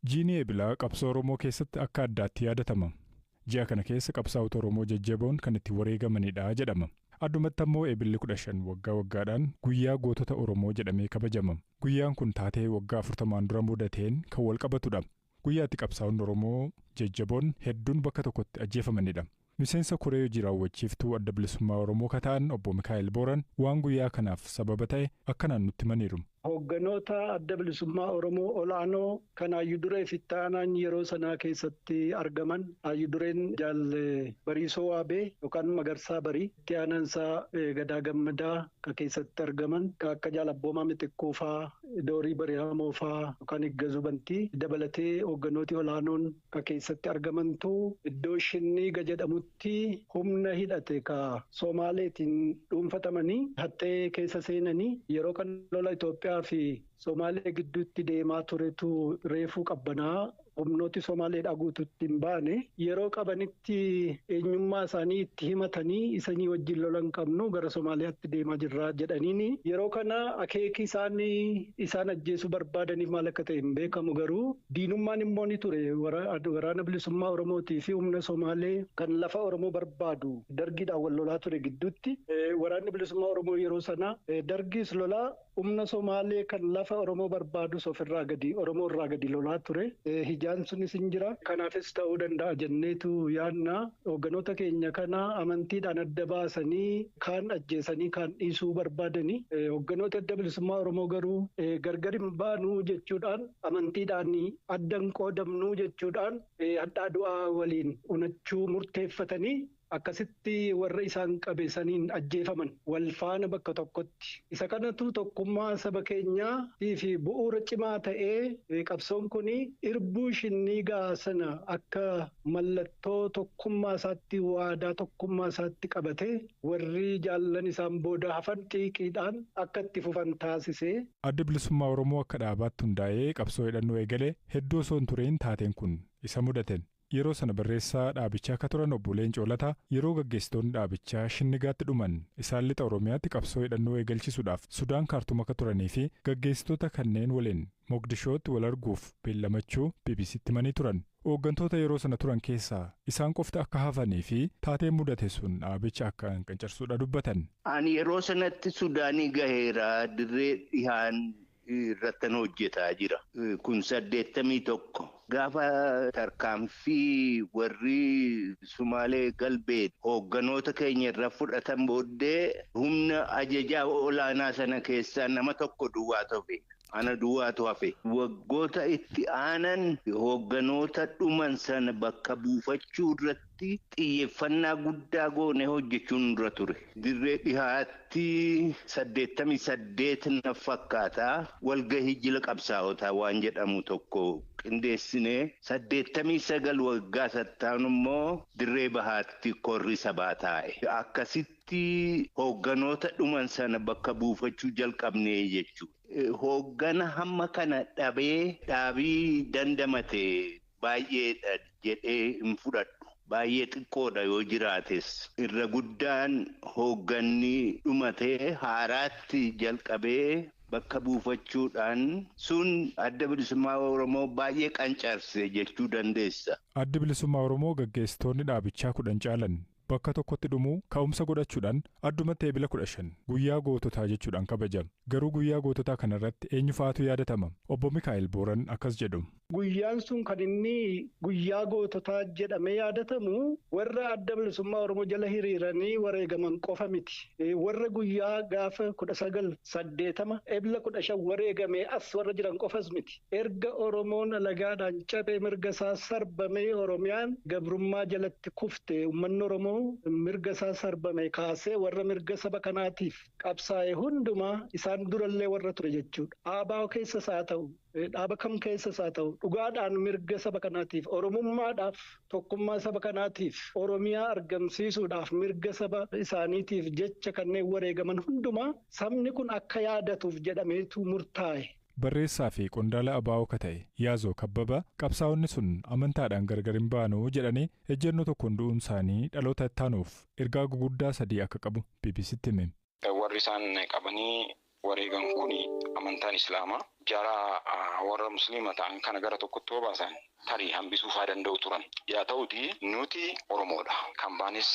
Jiini Eebilaa qabsoo Oromoo keessatti akka addaatti yaadatama. Ji'a kana keessa qabsaa'ota Oromoo jajjaboon kan itti wareegamanidha jedhama. Addumatti ammoo Eebilli 15 waggaa waggaadhaan guyyaa gootota Oromoo jedhamee kabajama. Guyyaan kun taatee waggaa 40n dura mudateen kan wal qabatudha. Guyyaa itti qabsaa'onni Oromoo jajjaboon hedduun bakka tokkotti ajjeefamanidha. Miseensa koree hojii raawwachiiftuu Adda Bilisummaa Oromoo ka ta'an Obbo Mikaa'el Booran waan guyyaa kanaaf sababa ta'e akkanaan nutti himaniiru. Hoogganoota Adda Bilisummaa Oromoo ol'aanoo kan Hayyu Duree fi Itti Aanaan yeroo sanaa keessatti argaman Hayyu Dureen Jaal Bariisoo Waabee yookaan Magarsaa Barii, Itti Aanaan isaa Gadaa Gammadaa ka keessatti argaman ka akka Jaal Abboomaa Mitikkuu faa, Doorii Barihamoo faa yookaan Iggazuu Bantii dabalatee hoogganooti ol'aanoon ka keessatti argamantu iddoo Shinniiga jedhamutti humna hidhate ka Somaaleetiin dhuunfatamanii haxxee keessa seenanii yeroo kan lola Itoophiyaa fi Somaalee gidduutti deemaa turetu reefuu qabbanaa humnooti Somaaleedhaa guututti hin baane. Yeroo qabanitti eenyummaa isaanii itti himatanii isanii wajjin lola hin qabnu gara Somaaliyaatti deemaa jirra jedhaniini. Yeroo kana akeeki isaan ajjeesuu barbaadaniif maal akka ta'e hin beekamu garuu diinummaan immoo ni ture. Waraana bilisummaa Oromootii fi humna Somaalee kan lafa Oromoo barbaadu dargiidhaan wal lolaa ture gidduutti. Waraanni bilisummaa Oromoo yeroo sana dargiis lolaa humna Somaalee kan lafa Oromoo barbaadus ofirraa gadi Oromoo irraa gadi lolaa ture. Hijaan sunis hin jira. Kanaafis ta'uu danda'a jenneetu yaadna. Hoogganoota keenya kana amantiidhaan adda baasanii kaan ajjeesanii kaan dhiisuu barbaadanii. Hoogganoota adda bilisummaa Oromoo garuu gargar hin baanuu jechuudhaan amantiidhaan adda hin qoodamnuu jechuudhaan hadhaa du'aa waliin unachuu murteeffatanii akkasitti warra isaan qabe saniin ajjeefaman wal faana bakka tokkotti. Isa kanatu tokkummaa saba keenyaa fi bu'uura cimaa ta'ee qabsoon kun irbuu shinniigaa sana akka mallattoo tokkummaa isaatti waadaa tokkummaa isaatti qabatee warri jaallan isaan booda hafan xiiqiidhaan akka itti fufan taasisee. Adda Bilisummaa Oromoo akka dhaabaatti hundaa'ee qabsoo hidhannoo eegalee hedduu osoo hin tureen taateen kun isa mudateen. Yeroo sana barreessaa dhaabichaa akka turan Obbo Leencoo Lataa yeroo gaggeessitoonni dhaabichaa Shinnigaatti dhuman isaan lixa Oromiyaatti qabsoo hidhannoo eegalchisuudhaaf Sudaan Kaartuum akka turanii fi gaggeessitoota kanneen waliin Moqdishootti wal arguuf beellamachuu BBCtti himanii turan. Hooggantoota yeroo sana turan keessaa isaan qofti akka hafanii fi taateen mudate sun dhaabicha akka qancarsuudha dubbatan. Ani yeroo sanatti Sudaanii gaheera dirree dhihaan irrattan hojjetaa jira. Kun 81. Gaafa tarkaanfii warri Sumaalee galbee hoogganoota keenya irra fudhatan booddee humna ajajaa olaanaa sana keessaa nama tokko duwwaa hafe. Ana duwwaatu hafe. Waggoota itti aanan hoogganoota dhuman sana bakka buufachuu irratti xiyyeeffannaa guddaa goone hojjechuun dura ture. Dirree dhihaatti 88 na fakkaata. Walgahii jila qabsaa'otaa waan jedhamu tokko qindeessinee 89 waggaa sattaan immoo dirree bahaatti korri sabaa taa'e. Akkasitti hoogganoota dhuman sana bakka buufachuu jalqabnee jechuudha. Hooggana hamma kana dhabee dhaabii dandamate baay'eedha jedhee hin fudhadhu. Baay'ee xiqqoodha yoo jiraates. Irra guddaan hoogganni dhumatee haaraatti jalqabee bakka buufachuudhaan sun Adda Bilisummaa Oromoo baay'ee qancarse jechuu dandeessa. Adda Bilisummaa Oromoo gaggeessitoonni dhaabichaa 10 caalan bakka tokkotti dhumuu ka'umsa godhachuudhaan addumatti Eebila 15 guyyaa goototaa jechuudhaan kabajama. Garuu guyyaa goototaa kanarratti eenyu fa'aatu yaadatama? Obbo Mikaa'el Booran akkas jedhu. Guyyaan sun kan inni guyyaa goototaa jedhamee yaadatamu warra Adda Bilisummaa Oromoo jala hiriiranii wareegaman qofa miti. Warra guyyaa gaafa 1980 Eebila 15 wareegamee as warra jiran qofas miti. Erga Oromoon alagaadhaan cabee mirga isaa sarbamee Oromiyaan gabrummaa jalatti kufte uummanni Oromoo mirga isaa sarbame kaasee warra mirga saba kanaatiif qabsaa'e hundumaa isaan durallee warra ture jechuudha. Aabaa keessas haa ta'u, dhaaba kam keessas haa ta'u, dhugaadhaan mirga saba kanaatiif, Oromummaadhaaf, tokkummaa saba kanaatiif, Oromiyaa argamsiisuudhaaf mirga saba isaaniitiif jecha kanneen wareegaman hundumaa sabni kun akka yaadatuuf jedhameetu murtaa'e. Barreessaa fi qondaala ABO ka ta'e Yaazoo Kabbaba qabsaa'onni sun amantaadhaan gargar hin baanu jedhanii ejjennoo tokkoon du'uun isaanii dhaloota itti aanuuf ergaa guguddaa sadii akka qabu BBCtti hime. Warri isaan qabanii Wareegan kun amantaan Islaamaa jara warra Musliima ta'an kana gara tokkotti baasan tarii hambisuu faa danda'u turan. Yaa ta'uti nuti Oromoodha. Kan baanes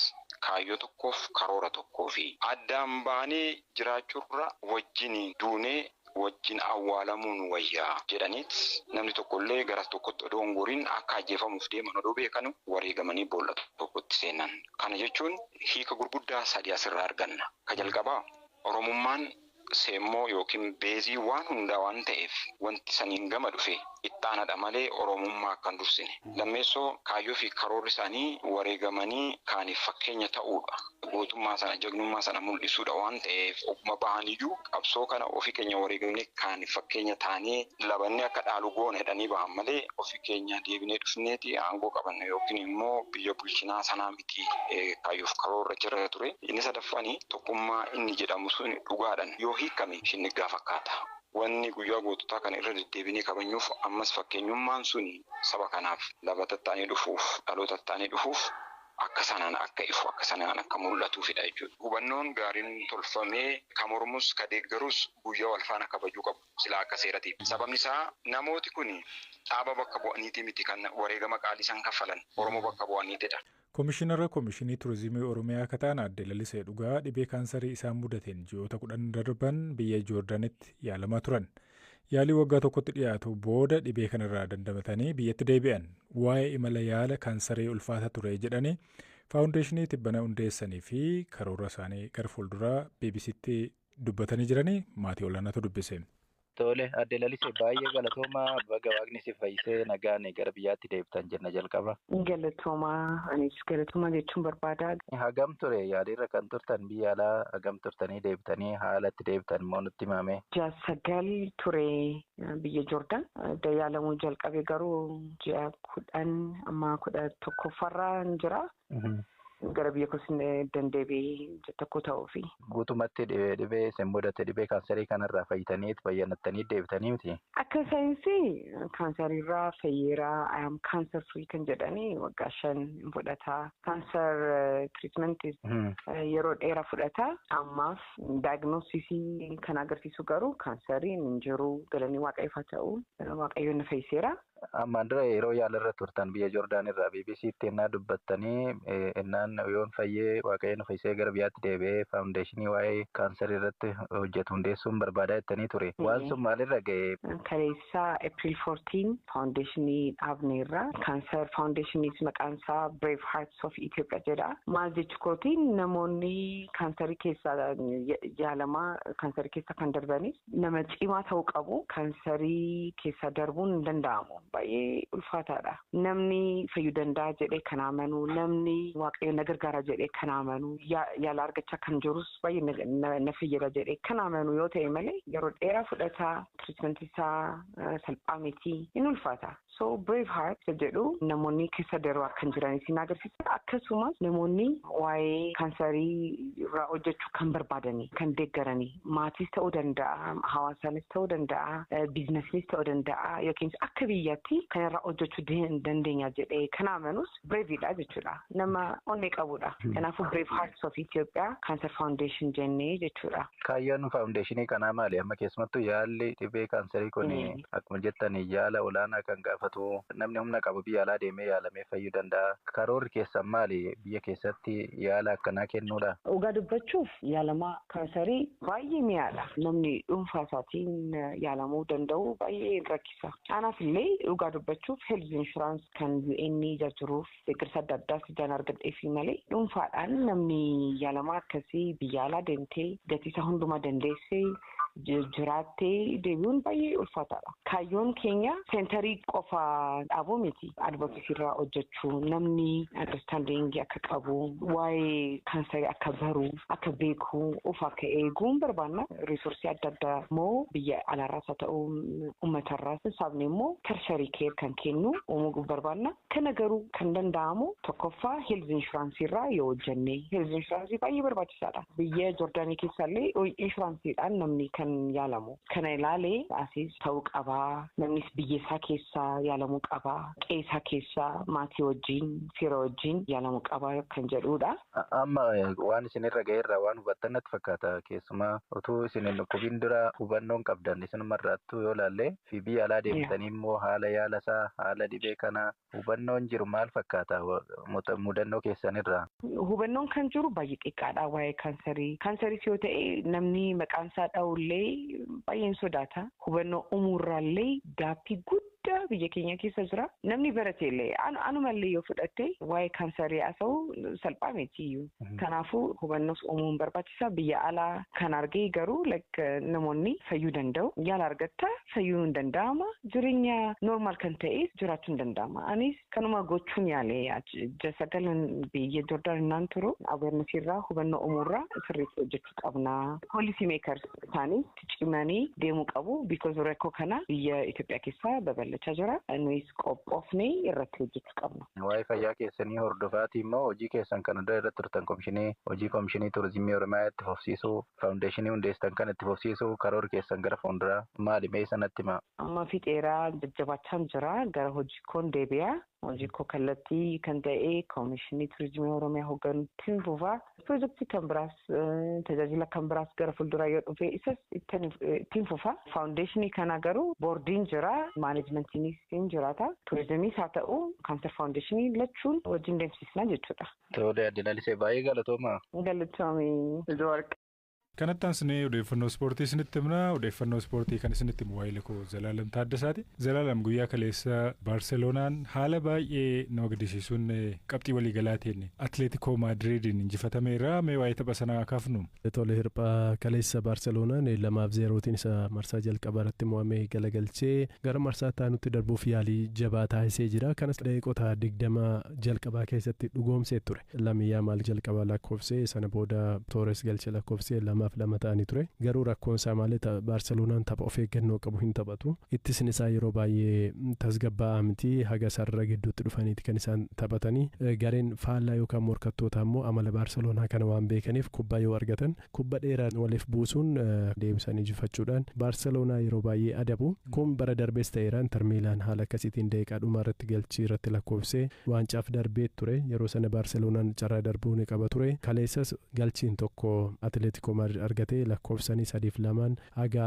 kaayyoo tokkoof karoora tokkoo fi addaan baanee jiraachuurra wajjin duunee wajjin awwaalamuun wayyaa jedhaniit namni tokkollee gara tokkotti odoo hin goriin akka ajjeefamuuf deeman odoo beekanu wareegamanii boolla tokkotti seenan. Kana jechuun hiika gurguddaa sadii asirraa arganna. Ka jalqabaa Oromummaan seemmoo yookiin beezii waan hundaa waan ta'eef wanti saniin gama dhufe ittaanadha malee Oromummaa akka hin dursine. Lammeessoo kaayyoo fi karoorri isaanii wareegamanii kaaniif fakkeenya ta'uudha. Gootummaa sana jagnummaa sana mul'isuudha waan ta'eef oguma bahaniyyuu qabsoo kana ofii keenya wareegamnee kaaniif fakkeenya taanee labannee akka dhaalu goona jedhanii bahan malee ofii keenya deebinee dhufneeti aangoo qabanna yookiin immoo biyya bulchinaa sanaa miti kaayyoof karoorra jira ture. Inni sadaffaan tokkummaa inni jedhamu sun dhugaadhaan yoo hiikame shinniggaa fakkaata. Wanni guyyaa goototaa kana irra deddeebinee kabajnuuf ammas fakkeenyummaan sun saba kanaaf lafa tattaanii dhufuuf dhaloota tattaanii dhufuuf akka sanaan akka ifu akka sanaan akka mul'atuufidha jechuudha. Hubannoon gaariin tolfamee kan mormus kan deeggarus guyyaa wal faana kabajuu qabu silaa akka seeratiif. Sababni isaa namooti kun dhaaba bakka bu'aniiti miti kan wareegama qaalii isaan kaffalan Oromoo bakka bu'aniitidha. Komishinara Komishinii Turizimii Oromiyaa akka ta'an Aadde Lalisee Dhugaa dhibee kaansarii isaan mudateen ji'oota 10 darban biyya Joordaanitti yaalamaa turan. Yaalii waggaa tokkotti dhiyaatu booda dhibee kanarraa dandamatanii biyyatti deebi'an. Waa'ee imala yaala kaansarii ulfaata ture jedhanii faawundeeshinii tibbana hundeessanii fi karoora isaanii gara fuulduraa BBCtti dubbatanii jiranii maatii olaanaatu dubbise. Tole, Aadde Lalisee baay'ee galatoomaa, baga waaqni si fayyisee nagaan gara biyyaatti deebitan jenna jalqaba. Galatoomaa, anis galatoomaa jechuun barbaada. Hagam ture yaaliirra kan turtan biyya alaa hagam turtanii deebitanii haala itti deebitan immoo nutti himame? Ji'a 9 ture biyya Joordaan. Yaalamuu jalqabe garuu ji'a 10 amma 11ffarra hin jira. Gara biyya koos dandeebi'ee tokko ta'uufi. Guutumatti dhibee isin mudate dhibee kaansarii kanarraa fayyitanii bayyanattanii deebitanii miti? Akka saayinsii kaansariirraa fayyeeraa I am cancer free kan jedhanii waggaa 5 fudhata. Kaanser tiriitmentii yeroo dheeraa fudhata. Ammaaf daayignoosisii kan agarsiisu garuu kaansariin hin jiru galanii waaqayyoof haa ta'u waaqayyoon na fayyiseera. Ammaan dura yeroo yaalarra turtan biyya Joordaan irraa BBCtti ennaa dubbattanii ennaan yoon fayyee waaqayyoon na fayyisee gara biyyaatti deebi'ee faawundeeshinii waa'ee kaansarii irratti hojjetu hundeessuun barbaadaa jettanii ture. Waan sun maalirra ga'e? Kaleessaa April 14 faawundeeshinii dhaabneerra. Kaanser faawundeeshiniis maqaan isaa Brave Hearts of Ethiopia jedha. Maal jechuu kootiin namoonni kaansarii keessa yaalamaa kaansarii keessa kan darbanis nama cimaa ta'uu qabu. Kaansarii keessa darbuun hin danda'amu. Baay'ee ulfaataadha. Namni fayyuu danda'a jedhee kan amanu, namni waaqayyo na gargaara jedhee kan amanu, yaala argachaa kan jirus baay'ee na fayyada jedhee kan amanu yoo ta'e malee yeroo dheeraa fudhata, tiriitmentii isaa salphaa miti, hin ulfaata. So Brave Heart jedhu namoonni keessa darbaa kan jiranis hin agarsiisa. Akkasumas namoonni waa'ee kaansarii irraa hojjechuu kan barbaadanii, kan deeggaranii, maatiis ta'uu danda'a, hawaasaanis ta'uu danda'a, biizinasiinis ta'uu danda'a yookiin akka biyyaatti kan irraa hojjechuu dandeenya jedhee kan amanus Braveidha jechuudha. Nama onnee qabudha. Kanaafuu Brave Hearts of Ethiopia Cancer Foundation jennee jechuudha. Kaayyoon faawundeeshinii kanaa maali? Amma keessumattuu yaalli dhibee kaansarii kun akkuma jettan yaala olaanaa kan gaafatu namni humna qabu biyya alaa deemee yaalamee fayyuu danda'a. Karoorri keessan maali? Biyya keessatti yaala akkanaa kennuudha? Dhugaa dubbachuuf yaalamaa kaansarii baay'ee mi'aadha. Namni dhuunfaa isaatiin yaalamuu danda'u baay'ee rakkisa. Anaaf illee dhugaa dubbachuuf health insurance kan UN jiruuf deeggarsa adda addaas ijaan argadheefi malee dhuunfaadhaan namni yaalamaa akkasii biyya alaa deemtee gatii isaa hundumaa dandeessee jiraattee deebi'uun baay'ee ulfaataadha. Kaayyoon keenya seentarii qofa dhaabuu miti. Advocacy irraa hojjechuu, namni understanding akka qabu, waa'ee kaansarii akka baru, akka beeku, of akka eeguun barbaanna. Riisoorsii adda addaa immoo biyya alaarraas haa ta'u uummatarraas sababiin immoo tertiary care kan kennu uumuu barbaanna. Kana garuu kan danda'amu tokkoffaa health insurance irraa yoo hojjenne health insurance baay'ee barbaachisaadha. Biyya Joordaanii keessallee inshuraansiidhaan namni kan kan yaalamu. Kana ilaalee asiis ta'uu qabaa, namnis biyya isaa keessaa yaalamuu qabaa, qe'ee isaa keessaa maatii wajjin, fira wajjin yaalamuu qabaa kan jedhudha. Amma waan isinirra ga'eerraa waan hubattan natti fakkaata. Keessumaa utuu isin hin dhukkubiin dura hubannoon qabdan isinumarraattuu yoo ilaalle fi biyya alaa deemtanii immoo haala yaala isaa, haala dhibee kana hubannoon jiru maal fakkaata mudannoo keessanirraa? Hubannoon kan jiru baay'ee xiqqaadha waa'ee kaansarii. Kaansaris yoo ta'e namni maqaan isaa dha'ullee baay'een sodaata. Hubannoo umuurraallee gaaffii guddaa biyya keenya keessa jira. Namni barate illee anumallee yoo fudhatte waa'ee kaansarii haasa'u salphaa miti iyyuu. Kanaafuu hubannoos uumuun barbaachisaa. Biyya alaa kan argee garuu namoonni fayyuu danda'u. Yaala argatta, fayyuu hin danda'ama. Jireenya normaal kan ta'e jiraachuu hin danda'ama. Anis kanuma gochuun yaale 9 biyya Jordaan naan turu awareness irraa, hubannoo uumuurraa sirriitti hojjechuu qabna. Policy makers isaanii cimanii deemuu qabu. Because rakkoo kana biyya Itoophiyaa keessaa babal'achaa jira. Nuyis qophoofnee irratti hojjechuu qabna. Waa'ee fayyaa keessanii hordofaati immoo hojii keessan kan dura irratti turtan komishinii hojii Komishinii Turizimii Oromiyaa itti fufsiisuu, faawundeeshinii hundeessitan kan itti fufsiisuu, karoora keessan gara fuulduraa maali, mee sanatti himaa? Amma fixeeraa, jajjabaachaa jira. Gara hojii koon deebi'a. Hojii koo kallattii kan ta'e Koomishinii Turizimii Oromiyaa hoogganuutti fufaa. Pirojektii kan biraas, tajaajila kan biraas gara fuulduraa yoo dhufe isas ittiin fufa. Faawundeeshinii kana garuu boordiin jira, maaneejmentiinis hin jiraata. Turizimiis haa ta'u kaanser faawundeeshinii lachuun wajjin deemsisna jechuudha. Tole, Aadde Lalisee, baay'ee galatooma. Galatoomii Warqa. Kanatti aansinee odeeffannoo ispoortii isinitti himna. Odeeffannoo ispoortii kan isinitti himu waa'ee koo Zalaalam Taaddasaati. Zalaalam, guyyaa kaleessa Baarseloonaan haala baay'ee nama gaddisiisuun qabxii waliigalaatiin Atleetikoo Maadiriidiin injifatameera. Mee waa'ee tapha sanaa kaafnu. Tole hirphaa, kaleessa Baarseloonaan 2-0tiin isa marsaa jalqabaa irratti mo'amee galagalchee gara marsaa taanutti darbuuf yaalii jabaa taasisee jira. Kanas daqiiqota 20 jalqabaa keessatti dhugoomsee ture. Lamii Yaamaal jalqabaa lakkoofsee, sana booda Toores galchee lakkoofsee, 2-2 ta'anii ture. Garuu rakkoon isaa maali? Baarseloonaan tapha of eeggannoo qabu hin taphatu. Ittisni isaa yeroo baay'ee tasgabbaa'aa miti, haga sarara gidduutti dhufaniiti kan isaan taphatanii. Gareen faallaa yookaan morkattoota immoo amala Baarseloonaa kana waan beekaniif kubbaa yoo argatan kubba dheeraa waliif buusuun deebisanii injifachuudhaan Baarseloonaa yeroo baay'ee adabu. Kun bara darbees ta'eera. Inter Miilaan haala akkasiitiin daqiiqaa dhumaa irratti galchii irratti lakkoofsee waancaaf darbee ture. Yeroo sana Baarseloonaan carraa darbuu ni qaba ture. Kaleessas galchiin tokko Atleetikoo Maadrid argatee lakkoofsanii 3-2n haga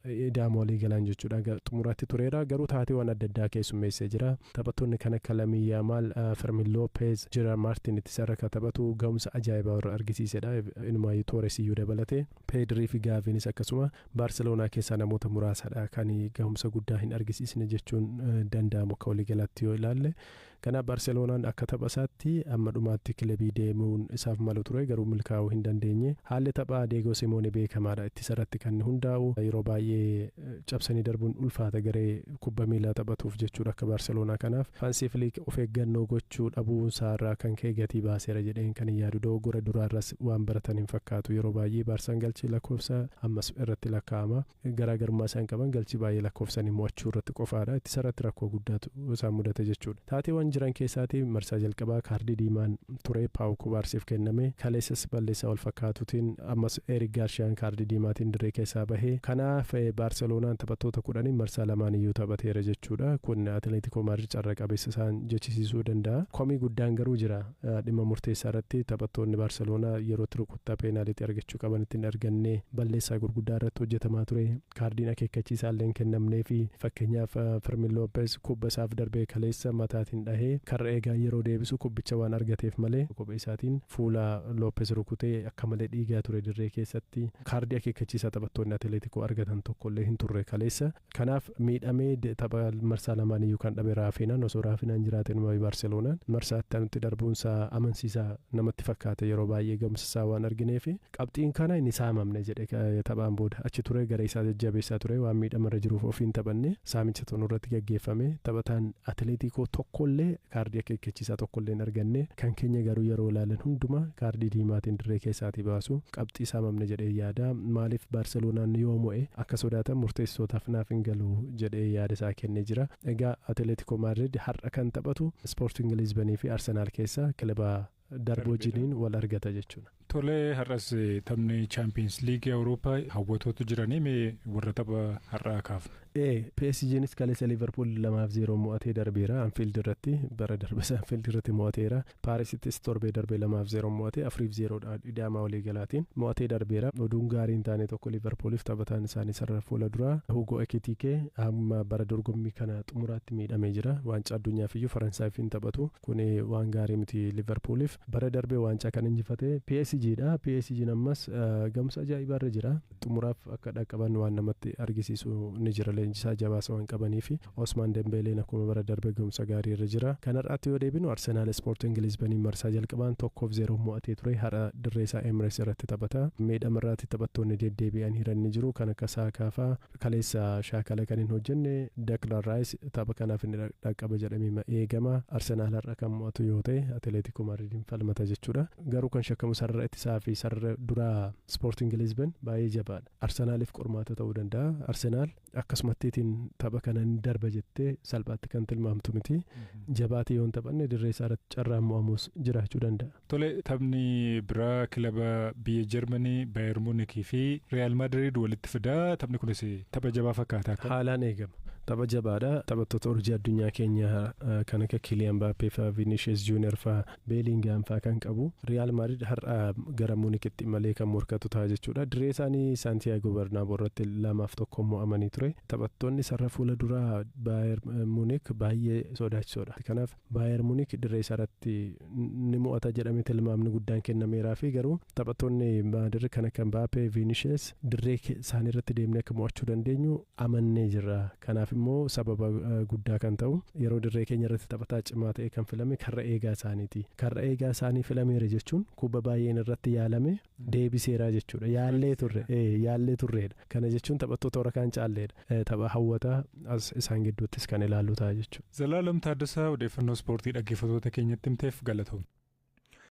ida'ama walii galan jechuudha. Xumuraatti tureera. Garuu taateewwan adda addaa keessummeessee jira. Taphattoonni kan akka Lamii Yaamaal, Fermin Lopez, Gerard Martin itti sarara kan taphatu ga'umsa ajaa'ibaa warra argisiisedha. Inumaayyuu Toores iyyuu dabalate. Pedrii fi Gaaviinis akkasuma. Baarseloonaa keessaa namoota muraasadha kan ga'umsa guddaa hin argisiisne jechuun danda'amu akka waliigalaatti yoo ilaalle. Kanaaf Baarseloonaan akka tapha isaatti amma dhumaatti kilabii deemuun isaaf malu ture, garuu milkaa'uu hin dandeenye. Haalli taphaa Deegoo Simoonee beekamaadha. Ittisa irratti kan hundaa'u, yeroo baay'ee cabsanii darbuun ulfaata garee kubba miilaa taphatuuf jechuudha akka Baarseloonaa kanaaf. Hansi Flick of eeggannoo gochuu dhabuu isaarraa kan ka'e gatii baaseera jedheen kan hin yaadu. Dogoggora duraarras waan baratan hin fakkaatu. Yeroo baay'ee Baarsaan galchii lakkoofsa ammas irratti lakkaa'ama. Garaagarummaa isaan qaban galchii baay'ee lakkoofsanii mo'achuu irratti qofaadha. Ittisa irratti rakkoo guddaatu isaan mudate jechuudha. Taateewwan jiran keessaatii marsaa jalqabaa kaardii diimaan ture Paawuu Kubaarsiif kenname. Kaleessas balleessaa wal fakkaatuutiin ammas Eric Gaarshiyaan kaardii diimaatiin dirree keessaa bahee. Kanaaf Baarseloonaan taphattoota 10 marsaa lamaan iyyuu taphateera jechuudha. Kun Atleetikoo Maadrid carra qabeessa isaan jechisiisuu danda'a. Komii guddaan garuu jira. Dhimma murteessaa irratti taphattoonni Baarseloonaa yeroo rukuttaa peenaalitii argachuu qaban ittiin arganne, balleessaa gurguddaa irratti hojjetamaa ture. Kaardiin akeekkachiisaa illee hin kennamnee fi fakkeenyaaf Fermin Lopez kubba isaaf darbee kaleessa mataatiin dhahee karra eegaa yeroo deebisu kubbicha waan argateef malee kophee isaatiin fuula Lopez rukutee akka malee dhiigaa ture dirree keessatti. Kaardii akeekkachiisaa taphattoonni Atleetikoo argatan tokkollee hin turre kaleessa. Kanaaf miidhamee tapha marsaa lamaan iyyuu kan dhabe Raafinaan, osoo Raafinaan jiraate Baarseloonaan marsaa itti aanutti darbuunsaa amansiisaa namatti fakkaate, yeroo baay'ee ga'umsa isaa waan argineef. Qabxiin kana inni saamamne jedhe taphaan booda achi ture, garee isaa jajjabeessaa ture. Waan miidhamarra jiruuf ofiin taphanne, saamicha tonu irratti gaggeeffame. Taphataan Atleetikoo tokkollee kaardii akeekkachiisaa tokkollee hin arganne, kan keenya garuu yeroo ilaalan hundumaa kaardii diimaatiin dirree keessaatii baasu. Qabxii saamamne jedhee yaada. Maaliif Baarseloonaan yoo mo'e akka sodaatan murteessitootaaf naaf hin galu jedhee yaada isaa kennee jira. Egaa Atleetikoo Maadrid har'a kan taphatu Ispoorting Lisbanii fi Arsenaal keessaa kilaba darboo wajjiniin wal argata jechuudha. Tolee, har'as taphni Chaampiyoons Liigii Awurooppaa hawwatootu jiranii, mee warra tapha har'aa kaafna. PSGnis kaleessa Liverpool 2-0 mo'atee darbeera. Anfield irratti, bara darbes Anfield irratti mo'ateera. Paarisittis torbee darbee 2-0 mo'atee, 4-0dha ida'ama walii galaatiin mo'atee darbeera. Oduun gaarii hin taane tokko Liverpooliif taphataan isaanii sarara fuula duraa Hugo Ekitike hamma bara dorgommii kana xumuraatti miidhamee jira. Waancaa addunyaaf iyyuu Faransaayif hin taphatu. Kun waan gaarii miti Liverpooliif. Bara darbee waancaa kan injifate PSGdha. PSG'n ammas gamsa ajaa'ibaarra jira. Xumuraaf akka dhaqqaban waan namatti argisiisu ni jira, leenjisaa jabaasa waan qabanii fi Osmaan Dembeeleen akkuma bara darbe gahumsa gaarii irra jira. Kan har'aatti yoo deebinu, Arsenaal Ispoortiin Lisbaniin marsaa jalqabaan 1-0 mo'atee ture. Har'a dirree isaa Emirates irratti taphata. Miidhama irraatti taphattoonni deddeebi'an hiranni jiru, kan akka Saakaa fa'aa kaleessa shaakala kan hin hojjenne. Declan Rice tapha kanaaf inni dhaqqaba jedhamee eegama. Arsenaal har'a kan mo'atu yoo ta'e Atileetiko Maadridiin falmata jechuudha. Garuu kan shakkamu sarara ittisaa fi sarara duraa Ispoortiin Lisban baay'ee jabaadha. Arsenaaliif qormaata ta'uu danda'a. Arsenaal akkasumattiitiin tapha kana ni darba jettee salphaatti kan tilmaamtu miti. Jabaatee yoo hin taphanne dirree isaa irratti carraan mo'amus jiraachuu danda'a. Tole, taphni biraa kilaba biyya Jarmanii Baayer Muunikii fi Real Madrid walitti fidaa. Taphni kunis tapha jabaa fakkaata. Haalaan eegama. Tapha jabaadha. Taphattoota urjii addunyaa keenya kan akka Kylian Mbappé fa'aa, Vinicius Junior fa'aa, Bellingham fa'aa kan qabu. Real Madrid har'a gara Muunikitti malee kan morkatu ta'a jechuudha. Dirree isaanii Santiago Bernabéu irratti 2-1 mo'amanii ture. Taphattoonni sarara fuula duraa Bayern Munich baay'ee sodaachisoodha. Kanaaf Bayern Munich dirree isaarratti ni mo'ata jedhamee tilmaamni guddaan kennameeraa fi garuu taphattoonni Madrid kan akka Mbappé, Vinicius dirree isaanii irratti deemnee akka mo'achuu dandeenyu amannee jirra. Kanaaf immoo sababa guddaa kan ta'u yeroo dirree keenya irratti taphataa cimaa ta'e kan filame karra eegaa isaaniiti. Karra eegaa isaanii filameera jechuun kubba baay'een irratti yaalame deebiseera jechuudha. Yaallee turre, yaallee turreedha. Kana jechuun taphattoota warra kaan caalleedha. Tapha hawwataa as isaan gidduuttis kan ilaallu ta'a jechuudha. Zalaalam Taaddasaa, odeeffannoo ispoortii dhaggeeffattoota keenyatti himteef galatoomne.